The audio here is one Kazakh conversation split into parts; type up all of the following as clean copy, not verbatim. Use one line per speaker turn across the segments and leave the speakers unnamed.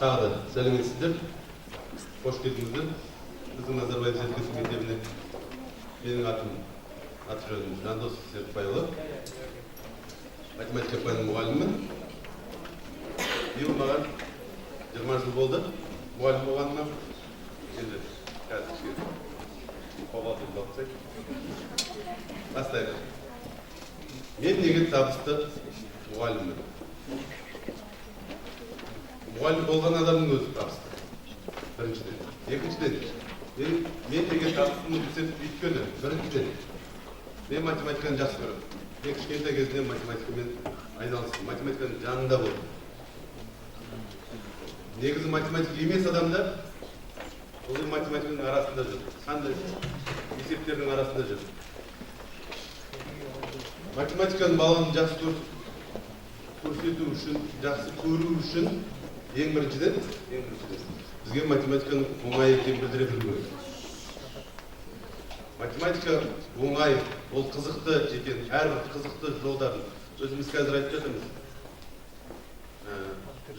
Тағы да сәлеметсіздер, қош келдіңіздер біздің Назарбаев зерттеу мектебіне. Менің атым, аты жөнім Жандос Серікбайұлы, математика пәнінің мұғалімімін. Биыл маған 20 жыл болды мұғалім болғаныма. Енді қазір кішкене қобалжуымды алып тастайық, бастайық. Мен неге табысты мұғаліммін? Мұғалім болған адамның өзі табысты, біріншіден. Екіншіден, мен неге табыстымын десем, өйткені, біріншіден, мен математиканы жақсы көремін. Мен кішкентай кезімнен математикамен айналыстым, математиканың жанында болдым. Негізі математик емес адамдар ол математиканың арасында жүр, қандай есептердің арасында жүр. Математиканы баланың жақсы көрсету үшін, жақсы көру үшін, ең біріншіден, бізге математиканың оңай екенін білдіре білу керек. Математика оңай, ол қызықты екен, әрбір қызықты жолдарын өзіміз қазір айтып жатырмыз,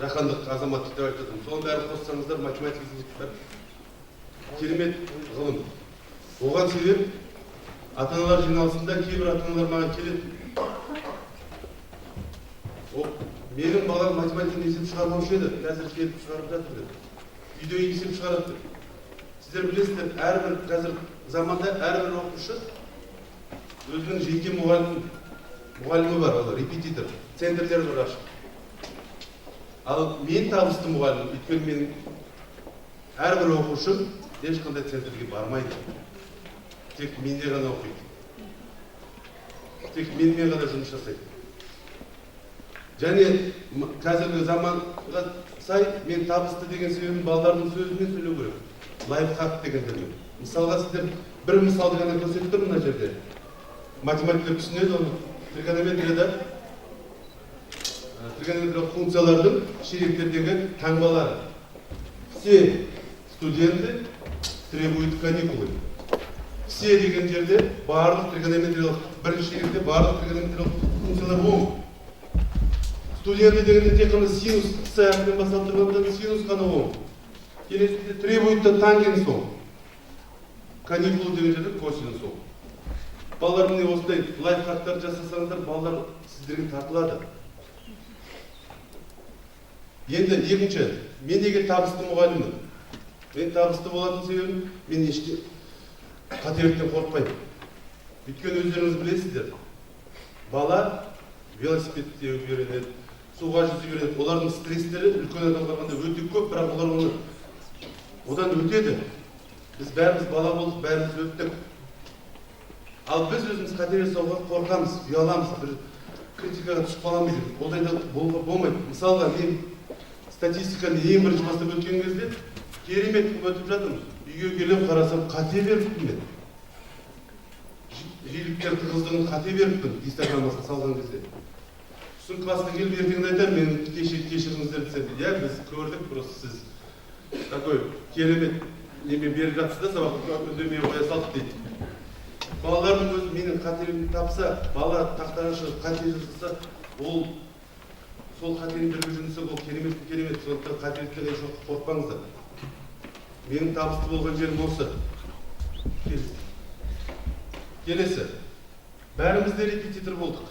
жаһандық азаматтық деп айтып жатырмыз. Соның бәрін қоссаңыздар, математика бір керемет ғылым. Оған себеп, ата аналар жиналысында кейбір ата аналар маған келеді: «О, менің балам математикадан есеп шығармаушы еді, қазір келіп шығарып жатыр», — деп, «үйде есеп шығарады», — деп. Сіздер білесіздер, әрбір қазір заманда әрбір оқушы өзінің жеке мұғалімі бар, ол репетитор центрлер бар ашық. Ал мен табысты мұғаліммін, өйткені менің әрбір оқушым ешқандай центрге бармайды, тек менде ғана оқиды, тек менімен ғана жұмыс жасайды. Және қазіргі заманға сай мен табысты деген себебім, балалардың сөзімен сөйлеу керек, лайфхак дегендермен. Мысалға, сіздер бір мысалды ғана көрсетіп тұрмын мына жерде, математиктер түсінеді оны. Тригонометрияда тригонометриялық функциялардың ширектердегі таңбалары. «Все студенты требуют каникулы». «Все» деген жерде барлық тригонометриялық, бірінші ширекте барлық тригонометриялық функциялар оң. «Студенты» дегенде тек қана синус, с әрпінен басталып тұрғандықтан, синус қана оң. Келесіде «требует» та тангенс оң, «каникулы» деген жерде косинус оң. Балалар, міне, осындай лайфхактар жасасаңыздар, балалар сіздерге тартылады. Енді екінші, мен неге табысты мұғаліммін? Мен табысты болатын себебім, мен ешке қателіктен қорықпаймын. Өйткені өздеріңіз білесіздер, бала велосипед теуіп үйренеді, суға жүзіп үйренеді. Олардың стресстері үлкен адамға қарағанда өте көп, бірақ олар оны одан өтеді. Біз бәріміз бала болдық, бәріміз өттік. Ал біз өзіміз қате жасауға қорқамыз, ұяламыз, бір критикаға түсіп қаламыз деп. Ондай да болмайды. Мысалға, мен статистиканы ең бірінші бастап өткен кезде керемет қылып өтіп жатырмыз. Үйге келіп қарасам, қате беріппін мен. Жиіліктер тығыздығын қате беріппін гистограммасын салған кезде. Сосын классқа келіп, ертеңінде айтамын: «Мен кеше, кешіріңіздер», — десем, «Иә, біз көрдік, просто сіз такой керемет немен беріп жатсыз да сабақты, үндемей қоя салдық», — дейді. Балалардың өзі менің қателігімді тапса, бала тақтаға шығып қате жасаса, ол сол қатені бірге жөндесек, ол керемет, керемет. Сондықтан қателіктен еш уақытта қорықпаңыздар. Менің табысты болған жерім осы. Келесі, келесі, бәріміз де репетитор болдық.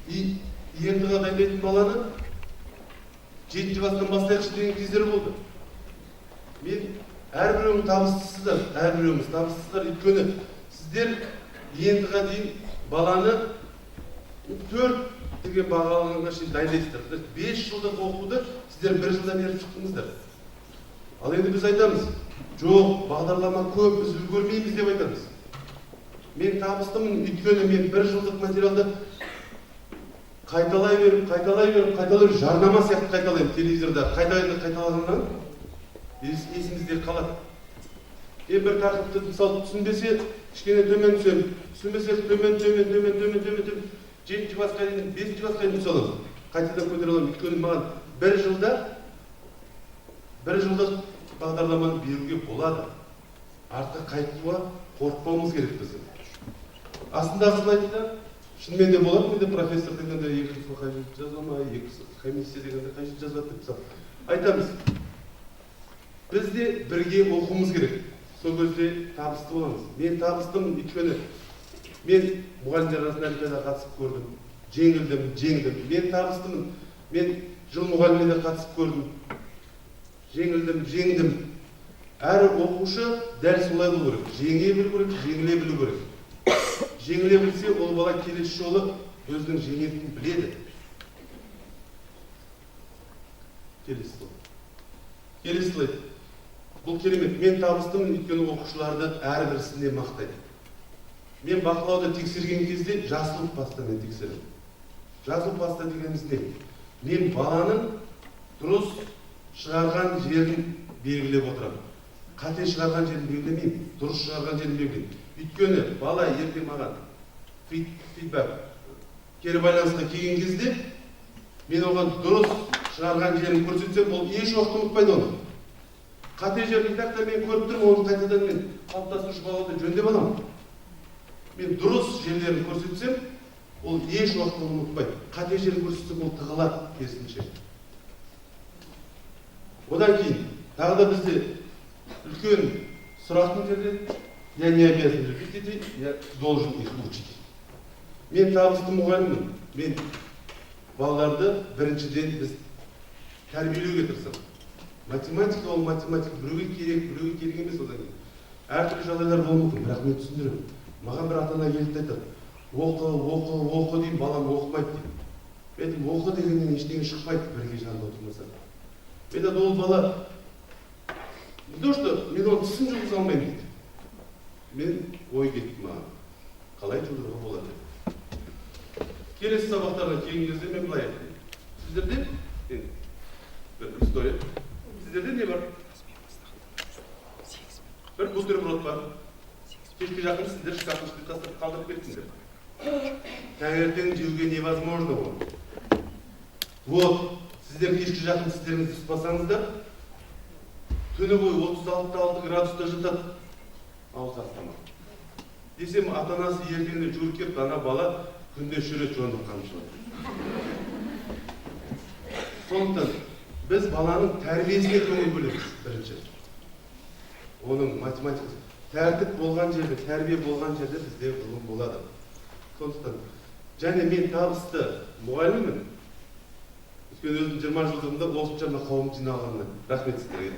И ЕНТ-ға дайындайтын баланы жетінші класстан бастайықшы деген кездер болды. Мен әрбіреуің табыстысыздар, әрбіреуіңіз табыстысыздар, өйткені сіздер ЕНТ-ға дейін баланы 4 деген баға алғанға шейін дайындайсыздар. То есть 5 жылдық оқуды сіздер бір жылда беріп шықтыңыздар. Ал енді біз айтамыз: «Жоқ, бағдарлама көп, біз үлгермейміз», — деп айтамыз. Мен табыстымын, өйткені мен бір жылдық материалды қайталай беріп, қайталай беріп, қайталай беріп, жарнама сияқты қайталаймын. Телевизорда қайта қайта қайталағаннан есімізде қалады. Мен бір тақырыпты, мысалы, түсінбесе, кішкене төмен түсемін, түсінбесе, төмен, төмен, төмен, төмен, төмен, төмен, жетінші классқа дейін, бесінші классқа дейін түсе аламын, қайтадан көтере аламын. Өйткені маған бір жылда бір жылдық бағдарламаны беруге болады. Артқа қайтуға қорықпауымыз керек біздің. Астындағы слайдта шынымен де болады. Менде профессор дегенде екі жыл қай жерде жаза ма, екі комиссия дегенде қай жерде жазады деп. Мысалы, Айтамыз, біз де бірге оқуымыз керек, сол кезде табысты боламыз. Мен табыстымын, өйткені мен мұғалімдер арасында олимпиадаға қатысып көрдім, жеңілдім, жеңдім. Мен табыстымын, мен жыл мұғаліміне де қатысып көрдім, жеңілдім, жеңдім. Әр оқушы дәл солай болу керек, жеңе білу керек, жеңіле білу керек. Жеңіле білсе, ол бала келесі жолы өзінің жеңетінін біледі. Келесі слайд. Келесі слайд. Бұл керемет. Мен табыстымын, өйткені оқушыларды әрбірісіне мақтайды. Мен бақылауды тексерген кезде жасыл пастамен тексеремін. Жасыл паста дегеніміз не? Мен баланың дұрыс шығарған жерін белгілеп отырамын. Қате шығарған жерін белгілемеймін, дұрыс шығарған жерін белгілеймін. Өйткені бала ертең маған фидбэк, кері байланысқа келген кезде мен оған дұрыс шығарған жерін көрсетсем, ол еш уақытта ұмытпайды оны. Қате жерін так та мен көріп тұрмын, оны қайтадан мен қалыптастырушы балаларды жөндеп аламын. Мен дұрыс жерлерін көрсетсем, ол еш уақытта оны ұмытпайды. Қате жерін көрсетсем, ол тығылады керісінше. Одан кейін тағы да бізде үлкен сұрақ мына жерде: я не обязан любить детей, я должен их учить. Мен табысты мұғаліммін. Мен балаларды біріншіден біз тәрбиелеуге тырысамын. Математика ол математика, біреуге керек, біреуге керек емес. Одан кейін әртүрлі жағдайлар болуы мүмкін, бірақ мен түсіндіремін. Маған бір ата ана келді де айтады: оқы, оқы, оқы деймін, балам оқымайды дейді. Мен айтамын, оқы дегеннен ештеңе шықпайды, бірге жанында отырмаса. Мен айтады, ол бала не то что мен оның тісін жұлғыза алмаймын дейді. Мен ой кетті маған, қалай жұлдыруға болады деп. Келесі сабақтарға келген кезде мен былай айттым: сіздерде енді бір история, сіздерде не бар? Бір бутерброд бар. Кешке жақын сіздер шкафтың ішіне тастап қалдырып кеттіңдер. Таңертең жеуге невозможно ол. Вот сіздер кешке жақын тістеріңізді ұстасаңыздар, түні бойы 36,6 градуста жатады ауыз тамақ десем, ата анасы ертеңінде жүгіріп келіп, ана бала күнде үш рет жуандап қамшылады. Сондықтан біз баланың тәрбиесіне көңіл бөлеміз бірінші, оның математикасы. Тәртіп болған жерде, тәрбие болған жерде бізде ғылым болады. Сондықтан және мен табысты мұғаліммін, өйткені өзім 20 жылдығымда осыншама қауым жиналғанына. Рахмет сіздерге.